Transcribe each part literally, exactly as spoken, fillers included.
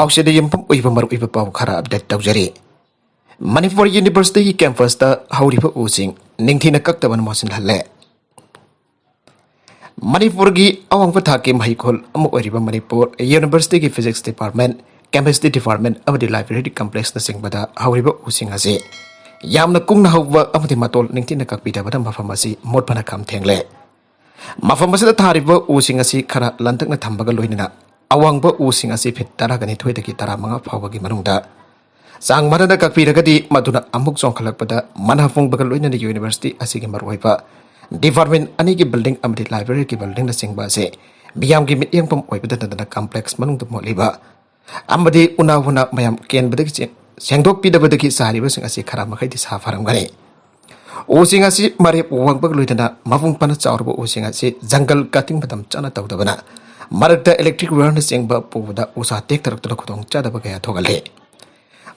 ꯄꯥꯎꯆꯦꯗ ꯌꯨꯝꯐꯝ ꯑꯣꯏꯕ ꯃꯔꯨꯑꯣꯏꯕ ꯄꯥꯎ ꯈꯔ ꯑꯞꯗꯦꯠ ꯇꯧꯖꯔꯤ꯫ ꯃꯅꯤꯄꯨꯔ ꯌꯨꯅꯤꯚꯔꯁꯤꯇꯤꯒꯤ ꯀꯦꯝꯄꯁꯇ ꯍꯧꯔꯤꯕ ꯎꯁꯤꯡ ꯅꯤꯡꯊꯤꯅ ꯀꯛꯇꯕꯅ ꯃꯣꯠꯁꯤꯟꯍꯜꯂꯦ꯫ ꯃꯅꯤꯄꯨꯔꯒꯤ ꯑꯋꯥꯡꯕ ꯊꯥꯛꯀꯤ ꯃꯍꯩꯀꯣꯜ ꯑꯃ ꯑꯣꯏꯔꯤꯕ ꯃꯅꯤꯄꯨꯔ ꯌꯨꯅꯤꯚꯔꯁꯤꯇꯤꯒꯤ ꯐꯤꯖꯤꯛꯁ ꯗꯤꯄꯥꯔꯠꯃꯦꯟ, ꯀꯦꯃꯤꯁꯇ꯭ꯔꯤ ꯗꯤꯄꯥꯔꯠꯃꯦꯟ ꯑꯃꯗꯤ ꯂꯥꯏꯕ꯭ꯔꯦꯔꯤ ꯀꯝꯄ꯭ꯂꯦꯛꯁꯅꯆꯤꯡꯕꯗ ꯍꯧꯔꯤꯕ ꯎꯁꯤꯡ ꯑꯁꯤ ꯌꯥꯝꯅ ꯀꯨꯡꯅ ꯍꯧꯕ ꯑꯃꯗꯤ ꯃꯇꯣꯜ ꯅꯤꯡꯊꯤꯅ ꯀꯛꯄꯤꯗꯕꯅ ꯃꯐꯝ ꯑꯁꯤ ꯃꯣꯠꯄꯅ ꯈꯝ ꯊꯦꯡꯂꯦ꯫ ꯃꯐꯝ ꯑꯁꯤꯗ ꯊꯥꯔꯤꯕ ꯎꯁꯤꯡ ꯑꯁꯤ ꯈꯔ ꯂꯟꯊꯛꯅ ꯊꯝꯕꯒ ꯂꯣꯏꯅꯅ ꯑꯋꯥꯡꯕ ꯎꯁꯤꯡ ꯑꯁꯤ ꯐꯤꯠ ꯇꯔꯥꯒ ꯅꯤꯊꯣꯏꯗꯒꯤ ꯇꯔꯥꯃꯉꯥ ꯐꯥꯎꯕꯒꯤ ꯃꯅꯨꯡꯗ ꯆꯥꯡ ꯃꯥꯟꯅꯅ ꯀꯛꯄꯤꯔꯒꯗꯤ, ꯃꯗꯨꯅ ꯑꯃꯨꯛ ꯆꯣꯡꯈꯠꯂꯛꯄꯗ ꯃꯅꯥ ꯄꯨꯡꯕꯒ ꯂꯣꯏꯅꯅ ꯌꯨꯅꯤꯚꯔꯁꯤꯇꯤ ꯑꯁꯤꯒꯤ ꯃꯔꯨꯑꯣꯏꯕ ꯗꯤꯄꯥꯔꯠꯃꯦꯟ ꯑꯅꯤꯒꯤ ꯕꯤꯜꯗꯤꯡ ꯑꯃꯗꯤ ꯂꯥꯏꯕ꯭ꯔꯦꯔꯤꯒꯤ ꯕꯤꯜꯗꯤꯡꯅꯆꯤꯡꯕ ꯑꯁꯤ ꯃꯤꯌꯥꯝꯒꯤ ꯃꯤꯠꯌꯦꯡꯐꯝ ꯑꯣꯏꯕꯗ ꯅꯠꯇꯅ ꯀꯝꯄ꯭ꯂꯦꯛꯁ ꯃꯅꯨꯡꯗ ꯃꯣꯠꯂꯤꯕ ꯑꯃꯗꯤ ꯎꯅꯥ ꯋꯥꯅꯥ ꯃꯌꯥꯝ ꯀꯦꯟꯕꯗꯒꯤ ꯆꯦ-, ꯁꯦꯡꯗꯣꯛꯄꯤꯗꯕꯗꯒꯤ ꯆꯥꯏꯔꯤꯕꯁꯤꯡ ꯑꯁꯤ ꯈꯔ ꯃꯈꯩꯗꯤ ꯁꯥ ꯐꯔꯝꯒꯅꯤ꯫ ꯎꯁꯤꯡ ꯑꯁꯤ ꯃꯔꯦꯞ ꯋꯥꯡꯕꯒ ꯂꯣꯏꯅꯅ ꯃꯄꯨꯡ ꯐꯥꯅ ꯆꯥꯎꯔꯕ ꯎꯁꯤꯡ ꯑꯁꯤ ꯖꯪꯒꯜ ꯀꯠꯇꯤꯡ ꯃꯇꯝ ꯆꯥꯅ ꯇꯧꯗꯕꯅ ꯃꯔꯛꯇ ꯏꯂꯦꯛꯇ꯭ꯔꯤꯛ ꯋꯥꯌꯔꯅꯆꯤꯡꯕ ꯄꯨꯕꯗ ꯎꯁꯥ ꯇꯦꯛꯊꯔꯛꯇꯨꯅ ꯈꯨꯗꯣꯡꯆꯥꯗꯕ ꯀꯌꯥ ꯊꯣꯛꯍꯜꯂꯤ꯫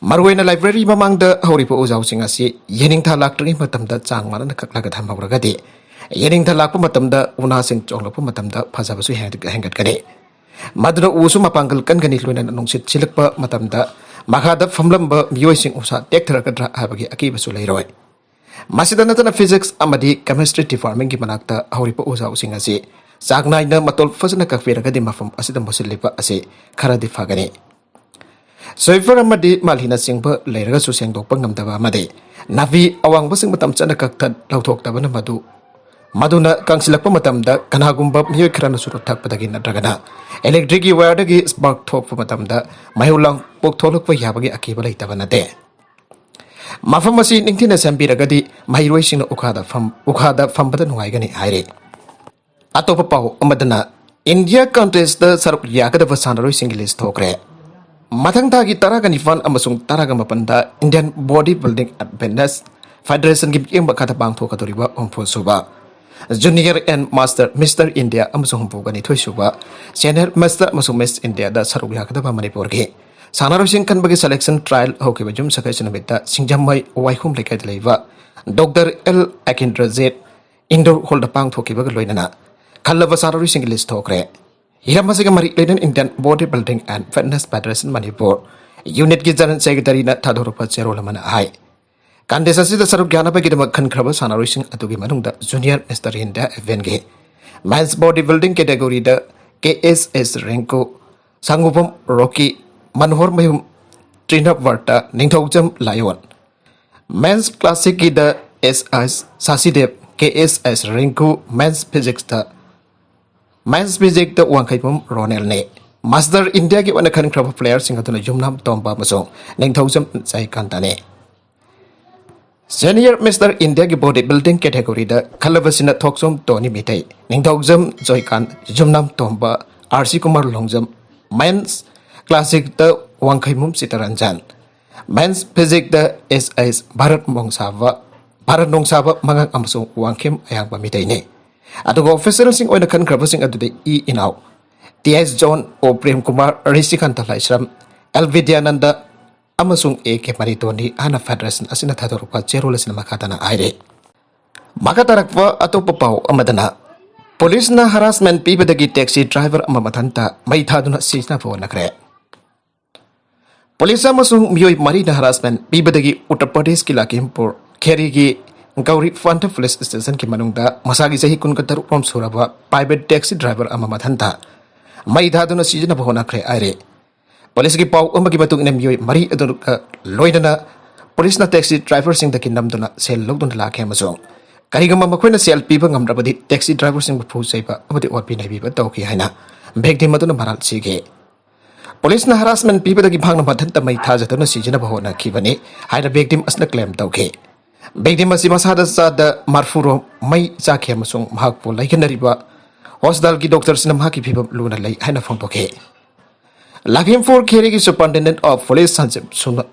ꯃꯔꯨꯑꯣꯏꯅ ꯂꯥꯏꯕ꯭ꯔꯦꯔꯤ ꯃꯃꯥꯡꯗ ꯍꯧꯔꯤꯕ ꯎꯖꯥꯎꯁꯤꯡ ꯑꯁꯤ ꯌꯦꯅꯤꯡꯊꯥ ꯂꯥꯛꯇ꯭ꯔꯤꯉꯩ ꯃꯇꯝꯗ ꯆꯥꯡ ꯃꯥꯟꯅꯅ ꯀꯛꯂꯒ ꯊꯝꯍꯧꯔꯒꯗꯤ, ꯌꯦꯅꯤꯡꯊꯥ ꯂꯥꯛꯄ ꯃꯇꯝꯗ ꯎꯅꯥꯁꯤꯡ ꯆꯣꯡꯂꯛꯄ ꯃꯇꯝꯗ ꯐꯖꯕꯁꯨ ꯍꯦꯟꯒꯠ-, ꯍꯦꯟꯒꯠꯀꯅꯤ꯫ ꯃꯗꯨꯅ ꯎꯁꯨ ꯃꯄꯥꯡꯒꯜ ꯀꯟꯒꯅꯤ, ꯂꯣꯏꯅꯅ ꯅꯨꯡꯁꯤꯠ ꯁꯤꯜꯂꯛꯄ ꯃꯇꯝꯗ ꯃꯈꯥꯗ ꯐꯝꯂꯝꯕ ꯃꯤꯑꯣꯏꯁꯤꯡ ꯎꯁꯥ ꯇꯦꯛꯊꯔꯛꯀꯗ꯭ꯔꯥ ꯍꯥꯏꯕꯒꯤ ꯑꯀꯤꯕꯁꯨ ꯂꯩꯔꯣꯏ꯫ ꯃꯁꯤꯗ ꯅꯠꯇꯅ ꯐꯤꯖꯤꯛꯁ ꯑꯃꯗꯤ ꯀꯦꯃꯤꯁꯇ꯭ꯔꯤ ꯗꯤꯄꯥꯔꯠꯃꯦꯟꯒꯤ ꯃꯅꯥꯛꯇ ꯍꯧꯔꯤꯕ ꯎꯖꯥꯎꯁꯤꯡ ꯑꯁꯤ ꯆꯥꯡ ꯅꯥꯏꯅ ꯃꯇꯣꯜ ꯐꯖꯅ ꯀꯛꯄꯤꯔꯒꯗꯤ ꯃꯐꯝ ꯑꯁꯤꯗ ꯃꯣꯠꯁꯤꯜꯂꯤꯕ ꯑꯁꯤ ꯈꯔꯗꯤ ꯐꯒꯅꯤ꯫ ꯁ꯭ꯋꯤꯄꯔ ꯑꯃꯗꯤ ꯃꯥꯜꯍꯤꯅꯆꯤꯡꯕ ꯂꯩꯔꯒꯁꯨ ꯁꯦꯡꯗꯣꯛꯄ ꯉꯝꯗꯕ ꯑꯃꯗꯤ ꯅꯥꯄꯤ ꯑꯋꯥꯡꯕꯁꯤꯡ ꯃꯇꯝ ꯆꯥꯅ ꯀꯛꯊꯠ ꯂꯧꯊꯣꯛꯇꯕꯅ ꯃꯗꯨ, ꯃꯗꯨꯅ ꯀꯪꯁꯤꯜꯂꯛꯄ ꯃꯇꯝꯗ ꯀꯅꯥꯒꯨꯝꯕ ꯃꯤꯑꯣꯏ ꯈꯔꯅ ꯆꯨꯔꯨꯞ ꯊꯛꯄꯗꯒꯤ ꯅꯠꯇ꯭ꯔꯒꯅ ꯏꯂꯦꯛꯇ꯭ꯔꯤꯛꯀꯤ ꯋꯥꯌꯔꯗꯒꯤ ꯁ꯭ꯄꯥꯔꯛ ꯊꯣꯛꯄ ꯃꯇꯝꯗ ꯃꯩꯍꯧ ꯂꯥꯡꯄꯣꯛ ꯊꯣꯛꯂꯛꯄ ꯌꯥꯕꯒꯤ ꯑꯀꯤꯕ ꯂꯩꯇꯕ ꯅꯠꯇꯦ꯫ ꯃꯐꯝ ꯑꯁꯤ ꯅꯤꯡꯊꯤꯅ ꯁꯦꯝꯕꯤꯔꯒꯗꯤ ꯃꯍꯩꯔꯣꯏꯁꯤꯡꯅ ꯎꯈꯥꯗ ꯐꯝ-, ꯎꯈꯥꯗ ꯐꯝꯕꯗ ꯅꯨꯡꯉꯥꯏꯒꯅꯤ ꯍꯥꯏꯔꯤ꯫ ꯑꯇꯣꯞꯄ ꯄꯥꯎ ꯑꯃꯗꯅ, ꯏꯟꯗꯤꯌꯥ ꯀꯟꯇꯦꯁꯇ ꯁꯔꯨꯛ ꯌꯥꯒꯗꯕ ꯁꯥꯟꯅꯔꯣꯏꯁꯤꯡꯒꯤ ꯂꯤꯁ ꯊꯣꯛꯈ꯭ꯔꯦ꯫ ꯃꯊꯪ ꯊꯥꯒꯤ ꯇꯔꯥꯒ ꯅꯤꯄꯥꯟ ꯑꯃꯁꯨꯡ ꯇꯔꯥꯒ ꯃꯥꯄꯟꯗ Indian body building and fitness ꯐꯦꯗꯔꯦꯁꯟꯒꯤ ꯃꯤꯠꯌꯦꯡ ꯃꯈꯥꯗ ꯄꯥꯡꯊꯣꯛꯀꯗꯧꯔꯤꯕ ꯍꯨꯝꯐꯨ ꯁꯨꯕ junior and master mister India ꯑꯃꯁꯨꯡ ꯍꯨꯝꯐꯨꯒ ꯅꯤꯊꯣꯏ ꯁꯨꯕ ꯁꯦꯅꯤꯌꯔ ꯃꯥꯁꯇꯔ ꯑꯃꯁꯨꯡ ꯃꯤꯁ ꯏꯟꯗꯤꯌꯥꯗ ꯁꯔꯨꯛ ꯌꯥꯒꯗꯕ ꯃꯅꯤꯄꯨꯔꯒꯤ ꯁꯥꯟꯅꯔꯣꯏꯁꯤꯡ ꯈꯟꯕꯒꯤ ꯁꯦꯂꯦꯛꯁꯟ ꯇ꯭ꯔꯥꯌꯦꯜ ꯍꯧꯈꯤꯕ ꯌꯨꯝꯁꯀꯩꯁ ꯅꯨꯃꯤꯠꯇ ꯁꯤꯡꯖꯃꯩ ꯋꯥꯏꯈꯣꯝ ꯂꯩꯀꯥꯏꯗ ꯂꯩꯕ ꯗꯣꯛꯇꯔ ꯑꯦꯜ ꯑꯦꯀꯤꯟꯗ꯭ꯔꯖꯤꯠ ꯏꯟꯗꯣꯔ ꯍꯣꯜꯗ ꯄꯥꯡꯊꯣꯛꯈꯤꯕꯒ ꯂꯣꯏꯅꯅ ꯈꯜꯂꯕ ꯁꯥꯟꯅꯔꯣꯏꯁꯤꯡꯒꯤ ꯂꯤꯁ ꯊꯣꯛꯈ꯭ꯔꯦ꯫ ꯍꯤꯔꯝ ꯑꯁꯤꯒ ꯃꯔꯤ ꯂꯩꯅꯅ Indian Body Building and Fitness Federation Manipur unitꯀꯤ General Secretaryꯅ ꯊꯥꯗꯣꯔꯛꯄ ꯆꯦꯔꯣꯜ ꯑꯃꯅ ꯍꯥꯏ, contest ꯑꯁꯤꯗ ꯁꯔꯨꯛ ꯌꯥꯅꯕꯒꯤꯗꯃꯛ ꯈꯟꯈ꯭ꯔꯕ ꯁꯥꯟꯅꯔꯣꯏꯁꯤꯡ ꯑꯗꯨꯒꯤ ꯃꯅꯨꯡꯗ Junior Mister India Eventꯒꯤ Men's Body Building categoryꯗ K S S Rinku, ꯁꯪꯒꯨꯕꯝ Rocky, Manohar Mayum, Trinaba Barta, Ningthoujam Lion, Men's Classicꯀꯤꯗ S S Sashideba, K S S Rinku, Men's Physicsꯇ Men's Physicsꯇ ꯋꯥꯡꯈꯩꯕꯨꯝ ꯔꯣꯅꯦꯜꯅꯤ꯫ Master Indiaꯒꯤ ꯑꯣꯏꯅ ꯈꯟꯈ꯭ꯔꯕ playerꯁꯤꯡ ꯑꯗꯨꯅ ꯌꯨꯝꯅꯥꯝ ꯇꯣꯝꯕ ꯑꯃꯁꯨꯡ ꯅꯤꯡꯊꯧꯖꯝ ꯖꯌꯀꯥꯟꯇꯅꯤ꯫ Senior Mister Indiaꯒꯤ Body Building categoryꯗ ꯈꯜꯂꯕꯁꯤꯅ ꯊꯣꯛꯆꯣꯝ ꯇꯣꯅꯤ ꯃꯤꯇꯩ, ꯅꯤꯡꯊꯧꯖꯝ ꯖꯣꯏꯀꯥꯟ, ꯌꯨꯝꯅꯥꯝ ꯇꯣꯝꯕ, R C Kumar Longjam, Men's Classicꯇ ꯋꯥꯡꯈꯩꯕꯨꯝ Chittaranjan, Men's Physicsꯇ S S Bharat ꯃꯣꯡꯁꯥꯕ, Bharat ꯅꯣꯡꯁꯥꯕ ꯃꯉꯥꯡ ꯑꯃꯁꯨꯡ ꯋꯥꯡꯈꯦꯝ ꯑꯌꯥꯡꯕ ꯃꯤꯇꯩꯅꯤ꯫ ꯑꯗꯨꯒ officialꯁꯤꯡ ꯑꯣꯏꯅ ꯈꯟꯈ꯭ꯔꯕꯁꯤꯡ ꯑꯗꯨꯗꯤ ꯏ ꯏꯅꯥꯎ, T S John, O Prem Kumar, ꯔꯤꯁꯤꯀꯥꯟꯇ ꯂꯥꯏꯁ꯭ꯔꯝ, L ꯕꯤꯗ꯭ꯌꯥꯅꯟꯗ ꯑꯃꯁꯨꯡ A K ꯃꯅꯤꯇꯣꯟꯅꯤ ꯍꯥꯏꯅ federation ꯑꯁꯤꯅ ꯊꯥꯗꯣꯔꯛꯄ ꯆꯦꯔꯣꯜ ꯑꯁꯤꯅ ꯃꯈꯥ ꯇꯥꯅ ꯍꯥꯏꯔꯤ꯫ ꯃꯈꯥ ꯇꯥꯔꯛꯄ ꯑꯇꯣꯞꯄ ꯄꯥꯎ ꯑꯃꯗꯅ, ꯄꯨꯂꯤꯁꯅ harassment ꯄꯤꯕꯗꯒꯤ taxi driver ꯑꯃ ꯃꯊꯟꯇ ꯃꯩ ꯊꯥꯗꯨꯅ ꯁꯤꯅꯕ ꯍꯣꯠꯅꯈ꯭ꯔꯦ꯫ ꯄꯨꯂꯤꯁ ꯑꯃꯁꯨꯡ ꯃꯤꯑꯣꯏ ꯃꯔꯤꯅ harassment ꯄꯤꯕꯗꯒꯤ ꯎꯠꯇꯔ ꯄ꯭ꯔꯗꯦꯁꯀꯤ ꯂꯥꯈꯤꯝꯄꯨꯔ ꯈꯦꯔꯤꯒꯤ ꯒꯧꯔꯤ ꯐꯥꯟꯇ ꯄꯨꯂꯤꯁ ꯁ꯭ꯇꯦꯁꯟꯒꯤ ꯃꯅꯨꯡꯗ ꯃꯁꯥꯒꯤ ꯆꯍꯤ ꯀꯨꯟꯒ ꯇꯔꯨꯛ ꯔꯣꯝ ꯁꯨꯔꯕ private taxi driver ꯑꯃ ꯃꯊꯟꯇ ꯃꯩ ꯊꯥꯗꯨꯅ ꯁꯤꯖꯤꯟꯅꯕ ꯍꯣꯠꯅꯈ꯭ꯔꯦ ꯍꯥꯏꯔꯦ꯫ ꯄꯨꯂꯤꯁꯀꯤ ꯄꯥꯎ ꯑꯃꯒꯤ ꯃꯇꯨꯡ ꯏꯟꯅ ꯃꯤꯑꯣꯏ ꯃꯔꯤ ꯑꯗꯨꯒ ꯂꯣꯏꯅꯅ ꯄꯨꯂꯤꯁꯅ taxi driverꯁꯤꯡꯗꯒꯤ ꯅꯝꯗꯨꯅ ꯁꯦꯜ ꯂꯧꯗꯨꯅ ꯂꯥꯛꯈꯤ ꯑꯃꯁꯨꯡ ꯀꯔꯤꯒꯨꯝꯕ ꯃꯈꯣꯏꯅ ꯁꯦꯜ ꯄꯤꯕ ꯉꯝꯗ꯭ꯔꯕꯗꯤ taxi driverꯁꯤꯡꯕꯨ ꯐꯨ ꯆꯩꯕ ꯑꯃꯗꯤ ꯑꯣꯠꯄꯤ ꯅꯩꯕꯤꯕ ꯇꯧꯈꯤ ꯍꯥꯏꯅ victim ꯑꯗꯨꯅ ꯃꯔꯥꯜ ꯁꯤꯈꯤ꯫ ꯄꯨꯂꯤꯁꯅ harassment ꯄꯤꯕꯗꯒꯤ ꯃꯍꯥꯛꯅ ꯃꯊꯟꯇ ꯃꯩ ꯊꯥꯖꯗꯨꯅ ꯁꯤꯖꯤꯟꯅꯕ ꯍꯣꯠꯅꯈꯤꯕꯅꯤ ꯍꯥꯏꯅ victim ꯑꯁꯤꯅ claim ꯇꯧꯈꯤ꯫ Victim ꯑꯁꯤ ꯃꯁꯥꯗ ꯆꯥꯗ ꯃꯔꯐꯨ ꯔꯣꯝ ꯃꯩ ꯆꯥꯈꯤ ꯑꯃꯁꯨꯡ ꯃꯍꯥꯛꯄꯨ ꯂꯥꯏꯌꯦꯡꯅꯔꯤꯕ hospitalꯒꯤ doctorꯁꯤꯡꯅ ꯃꯍꯥꯛꯀꯤ ꯐꯤꯕꯝ ꯂꯨꯅ ꯂꯩ ꯍꯥꯏꯅ ꯐꯣꯡꯗꯣꯛꯈꯤ꯫ ꯂꯈꯤꯝꯄꯨꯔ ꯈꯦꯔꯤꯒꯤ Superintendent of Police ꯁꯟꯖꯤꯞ ꯁꯨꯃ-,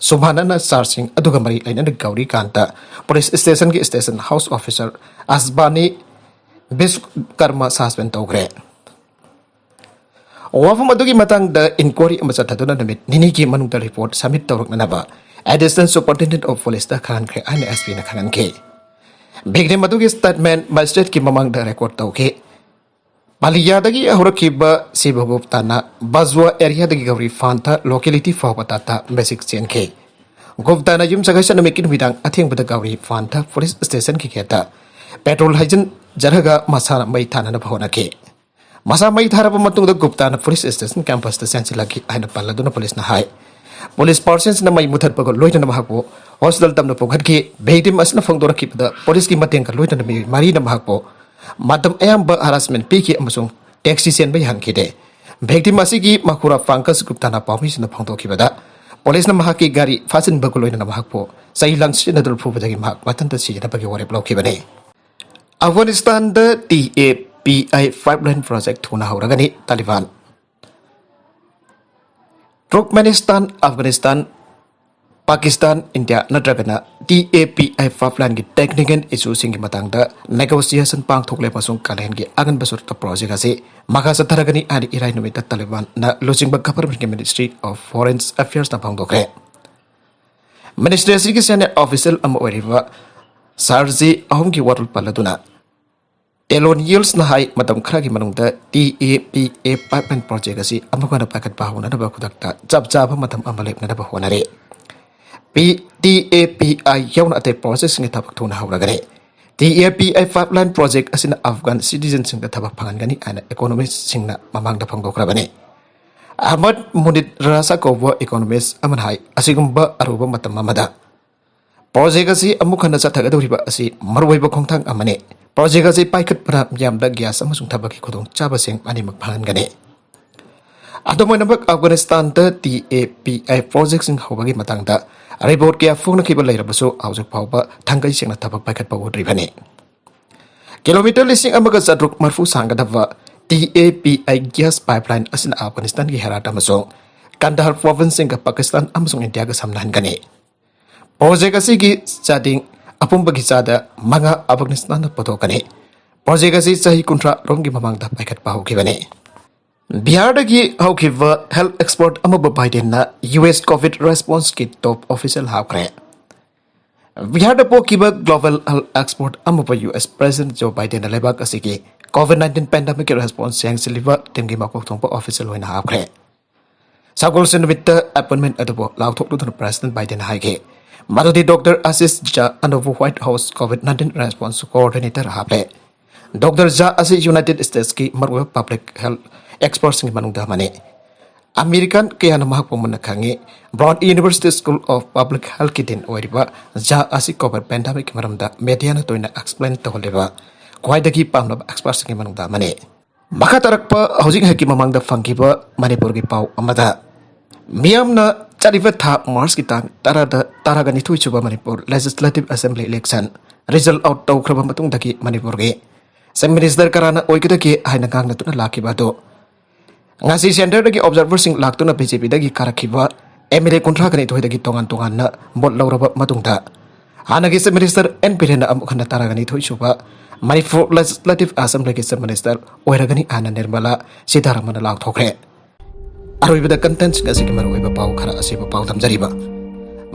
ꯁꯨꯃꯥꯅꯟꯅ ꯆꯥꯔꯖꯁꯤꯡ ꯑꯗꯨꯒ ꯃꯔꯤ ꯂꯩꯅꯅ ꯒꯧꯔꯤꯀꯥꯟꯇ ꯄꯨꯂꯤꯁ ꯁ꯭ꯇꯦꯁꯟꯒꯤ station house officer ꯑꯁꯕꯥꯅꯤ ꯕꯤꯁ꯭ꯋꯀꯔꯃ suspend ꯇꯧꯈ꯭ꯔꯦ꯫ ꯋꯥꯐꯝ ꯑꯗꯨꯒꯤ ꯃꯇꯥꯡꯗ inquiry ꯑꯃ ꯆꯠꯊꯗꯨꯅ ꯅꯨꯃꯤꯠ ꯅꯤꯅꯤꯒꯤ ꯃꯅꯨꯡꯗ report submit ꯇꯧꯔꯛꯅꯅꯕ Additional Superintendent of Policeꯇ ꯈꯪꯍꯟꯈ꯭ꯔꯦ ꯍꯥꯏꯅ S Pꯅ ꯈꯪꯍꯟꯈꯤ꯫ Victim ꯑꯗꯨꯒꯤ statement magistrateꯀꯤ ꯃꯃꯥꯡꯗ record ꯇꯧꯈꯤ꯫ ꯄꯥꯂꯤꯌꯥꯗꯒꯤ ꯍꯧꯔꯛꯈꯤꯕ ꯁꯤꯕ ꯒꯨꯞꯇꯥꯅ ꯕꯖꯋꯥ ꯑꯦꯔꯤꯌꯥꯗꯒꯤ ꯒꯧꯔꯤ ꯐꯥꯟꯊ ꯂꯣꯀꯦꯂꯤꯇꯤ ꯐꯥꯎꯕ ꯇꯥꯇꯥ ꯃꯦꯖꯤꯛ ꯆꯦꯟꯈꯤ꯫ ꯒꯨꯞꯇꯥꯅ ꯌꯨꯝ ꯆꯪꯈꯠꯆ ꯅꯨꯃꯤꯠꯀꯤ ꯅꯨꯃꯤꯗꯥꯡ ꯑꯊꯦꯡꯕꯗ ꯒꯧꯔꯤ ꯐꯥꯟꯊ ꯄꯨꯂꯤꯁ ꯁ꯭ꯇꯦꯁꯟꯒꯤ ꯒꯦꯠꯇ ꯄꯦꯇ꯭ꯔꯣꯜ ꯍꯩꯖꯤꯟꯖꯔꯒ ꯃꯁꯥꯅ ꯃꯩ ꯊꯥꯅꯅꯕ ꯍꯣꯠꯅꯈꯤ꯫ ꯃꯁꯥ ꯃꯩ ꯊꯥꯔꯕ ꯃꯇꯨꯡꯗ ꯒꯨꯞꯇꯥꯅ ꯄꯨꯂꯤꯁ ꯁ꯭ꯇꯦꯁꯟ ꯀꯦꯝꯄꯁꯇ ꯆꯦꯟꯁꯤꯜꯂꯛꯈꯤ ꯍꯥꯏꯅ ꯄꯜꯂꯗꯨꯅ ꯄꯨꯂꯤꯁꯅ ꯍꯥꯏ꯫ ꯄꯨꯂꯤꯁ ꯄꯥꯔꯁꯟꯁꯤꯅ ꯃꯩ ꯃꯨꯊꯠꯄꯒ ꯂꯣꯏꯅꯅ ꯃꯍꯥꯛꯄꯨ ꯍꯣꯁꯄꯤꯇꯥꯜ ꯇꯝꯅ ꯄꯨꯈꯠꯈꯤ꯫ ꯚꯤꯛꯇꯤꯝ ꯑꯁꯤꯅ ꯐꯣꯡꯗꯣꯔꯛꯈꯤꯕꯗ ꯄꯨꯂꯤꯁꯀꯤ ꯃꯇꯦꯡꯒ ꯂꯣꯏꯅꯅ ꯃꯤꯑꯣꯏ ꯃꯔꯤꯅ ꯃꯍꯥꯛꯄꯨ ꯃꯇꯝ ꯑꯌꯥꯝꯕ ꯍꯔꯥꯁꯃꯦꯟ ꯄꯤꯈꯤ ꯑꯃꯁꯨꯡ ꯇꯦꯛꯁꯤ ꯆꯦꯟꯕ ꯌꯥꯍꯟꯈꯤꯗꯦ꯫ ꯚꯤꯛꯇꯤꯝ ꯑꯁꯤꯒꯤ ꯃꯈꯨꯔꯥ ꯄꯪꯀꯖ ꯒꯨꯞꯇꯥꯅ ꯄꯥꯎꯃꯤꯁꯤꯡꯗ ꯐꯣꯡꯗꯣꯛꯈꯤꯕꯗ ꯄꯨꯂꯤꯁꯅ ꯃꯍꯥꯛꯀꯤ ꯒꯥꯔꯤ ꯐꯥꯖꯤꯟꯕꯒ ꯂꯣꯏꯅꯅ ꯃꯍꯥꯛꯄꯨ ꯆꯩ ꯂꯪ ꯁꯤꯖꯤꯟꯅꯗꯨꯅ ꯐꯨꯕꯗꯒꯤ ꯃꯍꯥꯛ ꯃꯊꯟꯇ ꯁꯤꯖꯤꯟꯅꯕꯒꯤ ꯋꯥꯔꯦꯞ ꯂꯧꯈꯤꯕꯅꯤ꯫ ꯑꯐꯒꯥꯅꯤꯁꯇꯥꯟꯗ T A P I pipeline project ꯊꯨꯅ ꯍꯧꯔꯒꯅꯤ ꯇꯥꯂꯤꯕꯥꯟ꯫ ꯇꯨꯔꯛꯃꯦꯅꯤꯁꯇꯥꯟ, ꯑꯐꯒꯥꯅꯤꯁꯇꯥꯟ, ꯄꯥꯀꯤꯁꯇꯥꯟ, ꯏꯟꯗꯤꯌꯥ ꯅꯠꯇ꯭ꯔꯒꯅ ꯇꯤ ꯑꯦ ꯄꯤ ꯑꯥꯏ ꯄꯥꯏꯞꯂꯥꯏꯟꯒꯤ ꯇꯦꯛꯅꯤꯀꯦꯜ ꯏꯁꯨꯁꯤꯡꯒꯤ ꯃꯇꯥꯡꯗ ꯅꯦꯒꯣꯁꯤꯌꯦꯁꯟ ꯄꯥꯡꯊꯣꯛꯂꯦ ꯑꯃꯁꯨꯡ ꯀꯥꯂꯦꯟꯒꯤ ꯑꯉꯟꯕ ꯁꯔꯨꯛꯇ ꯄ꯭ꯔꯣꯖꯦꯛ ꯑꯁꯤ ꯃꯈꯥ ꯆꯠꯊꯔꯒꯅꯤ ꯍꯥꯏꯅ ꯏꯔꯥꯏ ꯅꯨꯃꯤꯠꯇ ꯇꯥꯂꯤꯕꯥꯟꯅ ꯂꯨꯆꯤꯡꯕ ꯒꯚꯔꯟꯃꯦꯟꯠꯀꯤ ꯃꯤꯅꯤꯁꯇ꯭ꯔꯤ ꯑꯣꯐ ꯐꯣꯔꯦꯟ ꯑꯐꯤꯌꯔꯁꯅ ꯐꯣꯡꯗꯣꯛꯈ꯭ꯔꯦ꯫ ꯃꯤꯅꯤꯁꯇ꯭ꯔꯤ ꯑꯁꯤꯒꯤ ꯁꯦꯅꯤꯌꯔ ꯑꯣꯐꯤꯁꯤꯌꯦꯜ ꯑꯃ ꯑꯣꯏꯔꯤꯕ ꯁꯥꯔꯖꯤ ꯑꯍꯨꯝꯒꯤ ꯋꯥꯔꯣꯜ ꯄꯜꯂꯗꯨꯅ ꯇꯦꯂꯣꯟ ꯌꯤꯜꯁꯅ ꯍꯥꯏ, ꯃꯇꯝ ꯈꯔꯒꯤ ꯃꯅꯨꯡꯗ T A P A pipeline project ꯑꯁꯤ ꯑꯃꯨꯛ ꯍꯟꯅ ꯄꯥꯏꯈꯠꯄ ꯍꯧꯅꯅꯕ ꯈꯨꯗꯛꯇ ꯆꯞ ꯆꯥꯕ ꯃꯇꯝ ꯑꯃ ꯂꯦꯞꯅꯅꯕ ꯍꯣꯠꯅꯔꯤ꯫ ꯄꯤ, ꯇꯤ ꯑꯦ ꯄꯤ ꯑꯥꯏ ꯌꯥꯎꯅ ꯑꯇꯩ ꯄ꯭ꯔꯣꯖꯦꯛꯁꯤꯡꯒꯤ ꯊꯕꯛ ꯊꯨꯅ ꯍꯧꯔꯒꯅꯤ꯫ T A P I pipeline project ꯑꯁꯤꯅ ꯑꯐꯒꯥꯟ ꯁꯤꯇꯤꯖꯟꯁꯤꯡꯗ ꯊꯕꯛ ꯐꯪꯍꯟꯒꯅꯤ ꯍꯥꯏꯅ ꯏꯀꯣꯅꯣꯃꯤꯁꯁꯤꯡꯅ ꯃꯃꯥꯡꯗ ꯐꯣꯡꯗꯣꯛꯈ꯭ꯔꯕꯅꯤ꯫ ꯑꯍꯃꯗ ꯃꯨꯅꯤꯠ ꯔꯥꯁꯥ ꯀꯧꯕ ꯏꯀꯣꯅꯣꯃꯤꯁ ꯑꯃꯅ ꯍꯥꯏ, ꯑꯁꯤꯒꯨꯝꯕ ꯑꯔꯨꯕ ꯃꯇꯝ ꯑꯃꯗ ꯄ꯭ꯔꯣꯖꯦꯛ ꯑꯁꯤ ꯑꯃꯨꯛ ꯍꯟꯅ ꯆꯠꯊꯒꯗꯧꯔꯤꯕ ꯑꯁꯤ ꯃꯔꯨꯑꯣꯏꯕ ꯈꯣꯡꯊꯥꯡ ꯑꯃꯅꯤ꯫ ꯄ꯭ꯔꯣꯖꯦꯛ ꯑꯁꯤ ꯄꯥꯏꯈꯠꯄꯅ ꯃꯤꯌꯥꯝꯗ ꯒ꯭ꯌꯥꯁ ꯑꯃꯁꯨꯡ ꯊꯕꯛꯀꯤ ꯈꯨꯗꯣꯡꯆꯥꯕꯁꯤꯡ ꯑꯅꯤꯃꯛ ꯐꯪꯍꯟꯒꯅꯤ꯫ ꯑꯗꯨꯝ ꯑꯣꯏꯅꯃꯛ, ꯑꯐꯒꯥꯅꯤꯁꯇꯥꯟꯗ ꯇꯤ ꯑꯦ ꯄꯤ ꯑꯥꯏ ꯄ꯭ꯔꯣꯖꯦꯛꯁꯤꯡ ꯍꯧꯕꯒꯤ ꯃꯇꯥꯡꯗ ꯔꯤꯄꯣꯔꯠ ꯀꯌꯥ ꯐꯣꯡꯅꯈꯤꯕ ꯂꯩꯔꯕꯁꯨ, ꯍꯧꯖꯤꯛ ꯐꯥꯎꯕ ꯊꯥꯡꯒꯩ ꯁꯦꯡꯅ ꯊꯕꯛ ꯄꯥꯏꯈꯠꯄ ꯎꯗ꯭ꯔꯤꯕꯅꯤ꯫ ꯀꯤꯂꯣꯃꯤꯇꯔ ꯂꯤꯁꯤꯡ ꯑꯃꯒ ꯆꯥꯇ꯭ꯔꯨꯛ ꯃꯔꯤꯐꯨ ꯁꯥꯡꯒꯗꯕ T A P I gas pipeline ꯑꯁꯤꯅ ꯑꯐꯒꯥꯅꯤꯁꯇꯥꯟꯒꯤ ꯍꯦꯔꯥꯠ ꯑꯃꯁꯨꯡ ꯀꯟꯗꯍꯔ ꯄ꯭ꯔꯣꯚꯤꯟꯁꯁꯤꯡꯒ ꯄꯥꯀꯤꯁꯇꯥꯟ ꯑꯃꯁꯨꯡ ꯏꯟꯗꯤꯌꯥꯒ ꯁꯝꯅꯍꯟꯒꯅꯤ꯫ ꯄ꯭ꯔꯣꯖꯦꯛ ꯑꯁꯤꯒꯤ ꯆꯥꯗꯤꯡ ꯑꯄꯨꯝꯕꯒꯤ ꯆꯥꯗ ꯃꯉꯥ ꯑꯐꯒꯥꯅꯤꯁꯇꯥꯟꯅ ꯄꯨꯊꯣꯛꯀꯅꯤ꯫ ꯄ꯭ꯔꯣꯖꯦꯛ ꯑꯁꯤ ꯆꯍꯤ ꯀꯨꯟꯊ꯭ꯔꯥ ꯔꯣꯝꯒꯤ ꯃꯃꯥꯡꯗ ꯄꯥꯏꯈꯠꯄ ꯍꯧꯈꯤꯕꯅꯤ꯫ ꯕꯤꯍꯥꯔꯗꯒꯤ ꯍꯧꯈꯤꯕ ꯍꯦꯜꯊ ꯑꯦꯛꯁꯄꯔꯠ ꯑꯃꯕꯨ ꯕꯥꯏꯗꯦꯟꯅ ꯌꯨ ꯑꯦꯁ ꯀꯣꯚꯤꯗ ꯔꯦꯁꯄꯣꯟꯁꯀꯤ ꯇꯣꯞ ꯑꯣꯐꯤꯁꯤꯌꯦꯜ ꯍꯥꯞꯈ꯭ꯔꯦ꯫ ꯕꯤꯍꯥꯔꯗ ꯄꯣꯛꯈꯤꯕ ꯒ꯭ꯂꯣꯕꯦꯜ ꯍꯦꯜꯊ ꯑꯦꯛꯁꯄꯔꯠ ꯑꯃꯕꯨ ꯌꯨ ꯑꯦꯁ ꯄ꯭ꯔꯦꯁꯤꯗꯦꯟꯠ ꯖꯣ ꯕꯥꯏꯗꯦꯟꯅ ꯂꯩꯕꯥꯛ ꯑꯁꯤꯒꯤ COVID nineteen pandemic response ꯌꯦꯡꯁꯤꯜꯂꯤꯕ teamꯒꯤ ꯃꯀꯣꯛ ꯊꯣꯡꯕ official ꯑꯣꯏꯅ ꯍꯥꯞꯈ꯭ꯔꯦ꯫ ꯁꯒꯣꯜꯁꯦꯟ ꯅꯨꯃꯤꯠꯇ appointment ꯑꯗꯨꯕꯨ ꯂꯥꯎꯊꯣꯛꯂꯨꯗꯨꯅ President Bidenꯅ ꯍꯥꯏꯈꯤ꯫ ꯃꯗꯨꯗꯤ Doctor Ashish Jha ꯑꯅꯧꯕ White House COVID nineteen response coordinator ꯍꯥꯞꯂꯦ꯫ Doctor Jha ꯑꯁꯤ United Statesꯀꯤ ꯃꯔꯨꯑꯣꯏꯕ public health expertꯁꯤꯡꯒꯤ ꯃꯅꯨꯡꯗ ꯑꯃꯅꯤ꯫ American ꯀꯌꯥꯅ ꯃꯍꯥꯛꯄꯨ ꯃꯨꯟꯅ ꯈꯪꯏ꯫ Brown University School of Public Healthꯀꯤ dean ꯑꯣꯏꯔꯤꯕ Jha ꯑꯁꯤ COVID pandemicꯀꯤ ꯃꯔꯝꯗ mediaꯅ ꯇꯣꯏꯅ explain ꯇꯧꯍꯜꯂꯤꯕ ꯈ꯭ꯋꯥꯏꯗꯒꯤ ꯄꯥꯝꯅꯕ expertꯁꯤꯡꯒꯤ ꯃꯅꯨꯡꯗ ꯑꯃꯅꯤ꯫ ꯃꯈꯥ ꯇꯥꯔꯛꯄ ꯍꯧꯖꯤꯛ ꯉꯥꯏꯍꯥꯛꯀꯤ ꯃꯃꯥꯡꯗ ꯐꯪꯈꯤꯕ ꯃꯅꯤꯄꯨꯔꯒꯤ ꯄꯥꯎ ꯑꯃꯗ, ꯃꯤꯌꯥꯝꯅ ꯆꯠꯂꯤꯕ ꯊꯥ Marchꯀꯤ ꯇꯥꯡ ꯇꯔꯥꯗ, ꯇꯔꯥꯒ ꯅꯤꯊꯣꯏ ꯁꯨꯕ Manipur Legislative Assembly election result out ꯇꯧꯈ꯭ꯔꯕ ꯃꯇꯨꯡꯗꯒꯤ ꯃꯅꯤꯄꯨꯔꯒꯤ Chief Minister ꯀꯅꯥꯅ ꯑꯣꯏꯒꯗꯒꯦ ꯍꯥꯏꯅ ꯉꯥꯡꯅꯗꯨꯅ ꯂꯥꯛꯈꯤꯕ ꯑꯗꯨ ꯉꯁꯤ centreꯗꯒꯤ observerꯁꯤꯡ ꯂꯥꯛꯇꯨꯅ BJPꯗꯒꯤ ꯀꯥꯔꯛꯈꯤꯕ MLA ꯀꯨꯟꯊ꯭ꯔꯥꯒ ꯅꯤꯊꯣꯏꯗꯒꯤ ꯇꯣꯉꯥꯟ ꯇꯣꯉꯥꯟꯅ vote ꯂꯧꯔꯕ ꯃꯇꯨꯡꯗ ꯍꯥꯟꯅꯒꯤ Chief Minister N ꯕꯤꯔꯦꯟꯅ ꯑꯃꯨꯛ ꯍꯟꯅ ꯇꯔꯥꯒ ꯅꯤꯊꯣꯏ ꯁꯨꯕ ꯃꯅꯤꯄꯨꯔ Legislative Assemblyꯒꯤ Chief Minister ꯑꯣꯏꯔꯒꯅꯤ ꯍꯥꯏꯅ ꯅꯤꯔꯃꯂꯥ ꯁꯤꯇꯥꯔꯥꯃꯟꯅ ꯂꯥꯎꯊꯣꯛꯈ꯭ꯔꯦ꯫ ꯑꯔꯣꯏꯕꯗ contentꯁꯤꯡ ꯑꯁꯤꯒꯤ ꯃꯔꯨꯑꯣꯏꯕ ꯄꯥꯎ ꯈꯔ ꯑꯁꯤꯕꯨ ꯄꯥꯎ ꯊꯝꯖꯔꯤꯕ꯫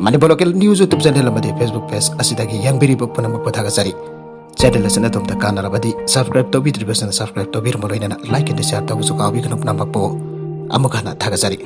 Manipur Local News YouTube channel ꯑꯃꯗꯤ Facebook page ꯑꯁꯤꯗꯒꯤ ꯌꯦꯡꯕꯤꯔꯤꯕ ꯄꯨꯝꯅꯃꯛꯄꯨ ꯊꯥꯒꯠꯆꯔꯤ꯫ Channel ꯑꯁꯤꯅ ꯑꯗꯣꯝꯗ ꯀꯥꯟꯅꯔꯕꯗꯤ subscribe ꯇꯧꯕꯤꯗ꯭ꯔꯤꯕꯁꯤꯡꯅ subscribe ꯇꯧꯕꯤꯔꯝꯕ ꯂꯣꯏꯅꯅ like and share ꯇꯧꯕꯁꯨ ꯀꯥꯎꯕꯤꯒꯅꯨ꯫ ꯄꯨꯝꯅꯃꯛꯄꯨ ꯑꯃꯨꯛ ꯍꯟꯅ ꯊꯥꯒꯠꯆꯔꯤ꯫